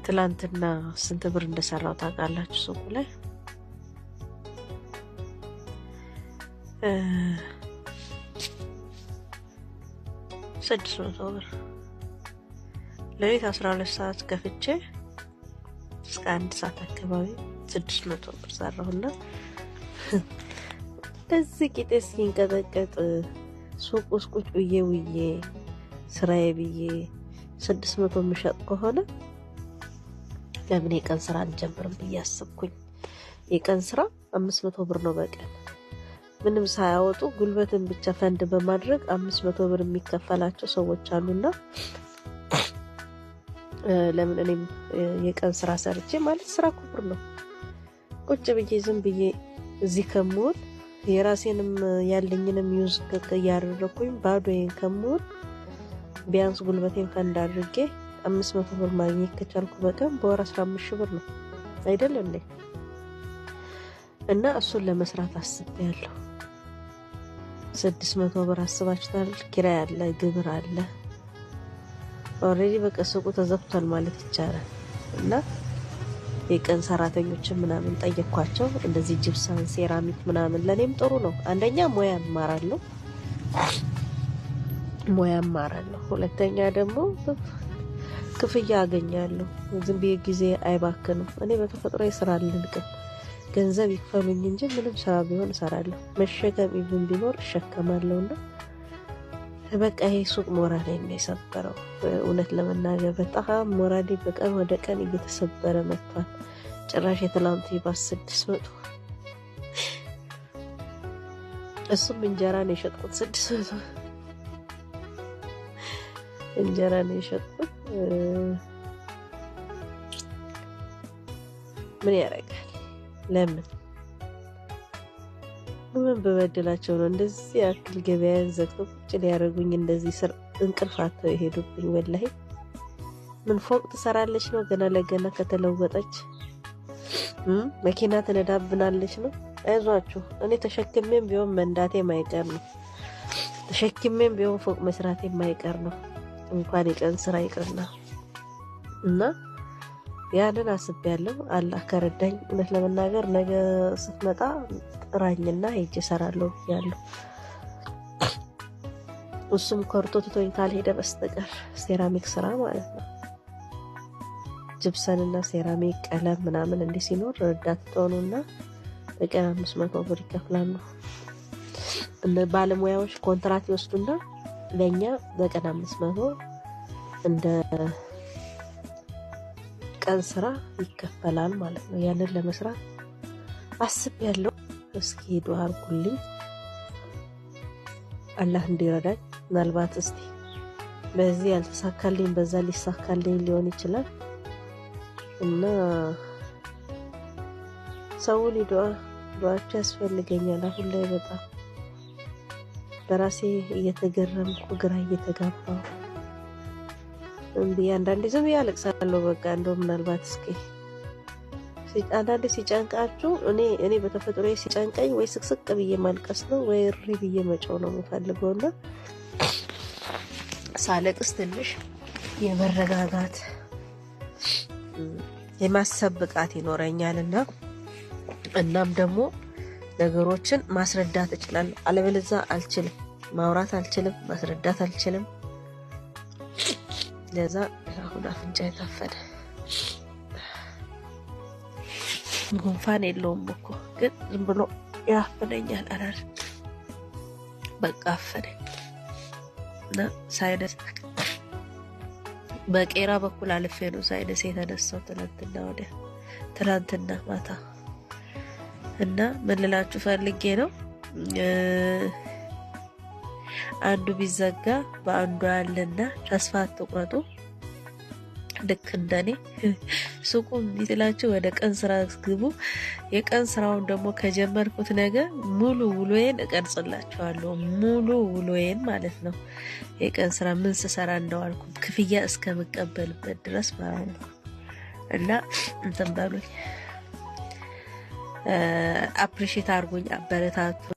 ትላንትና ስንት ብር እንደሰራው ታውቃላችሁ? ሱቁ ላይ 600 ብር። ሌሊት 12 ሰዓት ከፍቼ እስከ 1 ሰዓት አካባቢ 600 ብር ሰራሁና እንደዚህ ቂጤ እስኪንቀጠቀጥ ሱቅ ውስጥ ቁጭ ብዬ ውዬ ስራዬ ብዬ 600 የምሸጥ ከሆነ ለምን የቀን ስራ አልጀምርም ብዬ አስብኩኝ። የቀን ስራ 500 ብር ነው በቀን። ምንም ሳያወጡ ጉልበትን ብቻ ፈንድ በማድረግ 500 ብር የሚከፈላቸው ሰዎች አሉና ለምን እኔም የቀን ስራ ሰርቼ፣ ማለት ስራ ክቡር ነው። ቁጭ ብዬ ዝም ብዬ እዚህ ከምውል፣ የራሴንም ያለኝንም use እያደረኩኝ ባዶዬን ከምውል፣ ቢያንስ ጉልበቴን ፈንድ አድርጌ 500 ብር ማግኘት ከቻልኩ በቀን፣ በወር 15 ሺህ ብር ነው አይደል እንዴ? እና እሱን ለመስራት አስቤያለሁ። 600 ብር አስባችሁታል? ኪራይ አለ፣ ግብር አለ። Already በቃ ሱቁ ተዘግቷል ማለት ይቻላል። እና የቀን ሰራተኞችን ምናምን ጠየኳቸው። እንደዚህ ጅብሰን፣ ሴራሚክ ምናምን ለእኔም ጥሩ ነው። አንደኛ ሙያ እማራለሁ፣ ሙያ እማራለሁ። ሁለተኛ ደግሞ ክፍያ አገኛለሁ። ዝም ብዬ ጊዜ አይባክንም። እኔ በተፈጥሮ ስራ አልንቅም። ገንዘብ ይክፈሉኝ እንጂ ምንም ስራ ቢሆን እሰራለሁ። መሸከም even ቢኖር እሸከማለሁ። እና በቃ ይሄ ሱቅ ሞራሌ ነው የሰበረው። እውነት ለመናገር በጣም ሞራሌ በቀን ወደ ቀን እየተሰበረ መጥቷል። ጭራሽ የትላንቱ ይባስ 600፣ እሱም እንጀራ ነው የሸጥኩት። 600 እንጀራ ነው የሸጥኩት። ምን ያደርጋል? ለምን ምን በበድላቸው ነው እንደዚህ ያክል ገበያን ዘግተው ቁጭ ሊያደርጉኝ፣ እንደዚህ ስር እንቅልፍ አጥተው የሄዱብኝ? ወላሂ ምን ፎቅ ትሰራለች ነው? ገና ለገና ከተለወጠች መኪና ትነዳብናለች ነው። አይዟችሁ፣ እኔ ተሸክሜም ቢሆን መንዳቴ ማይቀር ነው። ተሸክሜም ቢሆን ፎቅ መስራቴ ማይቀር ነው። እንኳን የቀን ስራ ይቅርና። እና ያንን አስቤያለሁ። አላህ ከረዳኝ፣ እውነት ለመናገር ነገ ስትመጣ ጥራኝና ሄጄ እሰራለሁ ብያለሁ። እሱም ኮርቶ ትቶኝ ካልሄደ በስተቀር፣ ሴራሚክ ስራ ማለት ነው። ጅብሰንና ሴራሚክ ቀለም ምናምን እንዲህ ሲኖር ረዳት ትሆኑና በቀን 500 ብር ይከፍላሉ። ባለሙያዎች ኮንትራት ይወስዱና ለእኛ በቀን 500 እንደ ቀን ስራ ይከፈላል ማለት ነው። ያንን ለመስራት አስቤያለሁ። እስኪ ዱአ አድርጉልኝ አላህ እንዲረዳኝ። ምናልባት እስቲ በዚህ ያልተሳካልኝ በዛ ሊሳካልኝ ሊሆን ይችላል። እና ሰው ዱአ ዱአቸው ያስፈልገኛል። አሁን ላይ በጣም በራሴ እየተገረምኩ፣ ግራ እየተጋባሁ እምቢ አንዳንዴ ዝም ብዬ አለቅሳለሁ። በቃ እንደው ምናልባት እስኪ አንዳንዴ ሲጨንቃችሁ፣ እኔ በተፈጥሮ ሲጨንቀኝ ወይ ስቅስቅ ብዬ ማልቀስ ነው ወይ እሪ ብዬ መጮህ ነው የምፈልገው። እና ሳለቅስ ትንሽ የመረጋጋት፣ የማሰብ ብቃት ይኖረኛል እና እናም ደግሞ ነገሮችን ማስረዳት እችላለሁ። አለበለዚያ አልችልም፣ ማውራት አልችልም፣ ማስረዳት አልችልም። ለዛ አሁን አፍንጫ የታፈነ፣ ጉንፋን የለውም እኮ ግን ዝም ብሎ ያፍነኛል። አራር በቃ አፈነኝ እና sinus በቄራ በኩል አልፌ ነው sinus የተነሳው ትናንትና ወዲያ፣ ትናንትና ማታ። እና ምን ልላችሁ ፈልጌ ነው፣ አንዱ ቢዘጋ በአንዱ ያለና ተስፋ አትቁረጡ። ልክ እንደኔ ሱቁ ቢጥላችሁ ወደ ቀን ስራ ግቡ። የቀን ስራውን ደግሞ ከጀመርኩት ነገ ሙሉ ውሎዬን እቀርጽላችኋለሁ። ሙሉ ውሎዬን ማለት ነው። የቀን ስራ ምን ስሰራ እንደዋልኩ ክፍያ እስከምቀበልበት ድረስ ማለት ነው። እና እንትን በሉኝ፣ appreciate አድርጉኝ፣ አበረታቱ።